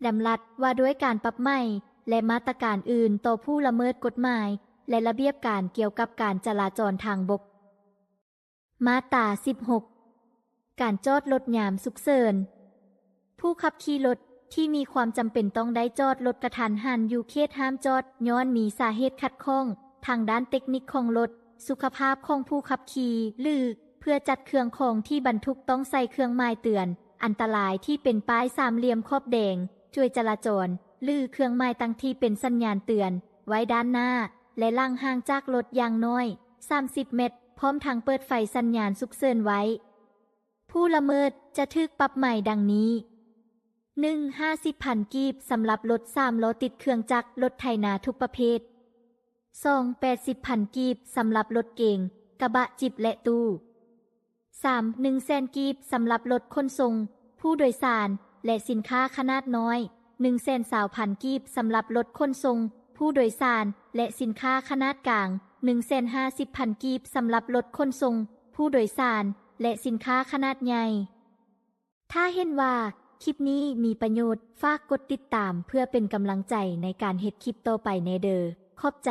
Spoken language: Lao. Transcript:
ດຳລັດວ່າດ້ວຍການປັບໃໝ ແລະ ມາດຕະການອື່ນຕໍ່ຜູ້ລະເມີດກົດໝາຍ ແລະ ລະບຽບການກ່ຽວກັບການຈະລາຈອນທາງບົກ. ມາດຕາສິບຫົກ ການຈອດລົດຍາມສຸກເສີນ. ຜູ້ຂັບຂີ່ລົດທີ່ມີຄວາມຈຳເປັນຕ້ອງໄດ້ຈອດລົດກະທັນຫັນຢູ່ເຂດຫ້າມຈອດ ຍ້ອນມີສາເຫດຂັດຂ້ອງທາງດ້ານເຕັກນິກຂອງລົດ, ສຸຂະພາບຂອງຜູ້ຂັບຂີ່ ຫຼື ເພື່ອຈັດເຄື່ອງຂອງທີ່ບັນທຸກຕ້ອງໃສ່ເຄື່ອງໝາຍເຕືອນອັນຕະລາຍທີ່ເປັນປ້າຍສາມຫຼ່ຽມຂອບແດງ, ຈວຍຈະລາຈອນ ຫຼື ເຄື່ອງໝາຍຕັ້ງທີ່ເປັນສັນຍານເຕືອນໄວ້ດ້ານໜ້າ ແລະ ຫຼັງຫ່າງຈາກລົດຢ່າງໜ້ອຍສາມສິບແມັດ, ພ້ອມທັງເປີດໄຟສັນຍານສຸກເສີນໄວ້. ຜູ້ລະເມີດຈະຖືກປັບໃໝດັ່ງນີ້: ໜຶ່ງ ຫ້າສິບພັນກີບ ສຳລັບລົດສາມລໍ້ຕິດເຄື່ອງຈັກ, ລົດໄຖນາທຸກປະເພດ. ສອງ ແປດສິບພັນກີບ ສຳລັບລົດເກັງ, ກະບະ, ຈິບ ແລະ ຕູ້. ສາມ ໜຶ່ງແສນກີບ ສຳລັບລົດຂົນສົ່ງຜູ້ໂດຍສານ ແລະ ສິນຄ້າຂະໜາດນ້ອຍ, ໜຶ່ງແສນຊາວພັນກີບ ສຳລັບລົດຂົນສົ່ງຜູ້ໂດຍສານ ແລະ ສິນຄ້າຂະໜາດກາງ, ໜຶ່ງແສນຫ້າສິບພັນກີບ ສຳລັບລົດຂົນສົ່ງຜູ້ໂດຍສານ ແລະ ສິນຄ້າຂະໜາດໃຫຍ່. ຖ້າເຫັນວ່າຄລິບນີ້ມີປະໂຫຍດ, ຝາກກົດຕິດຕາມເພື່ອເປັນກຳລັງໃຈໃນການເຮັດຄລິບຕໍ່ໄປແດ່ເດີ. ຂອບໃຈ.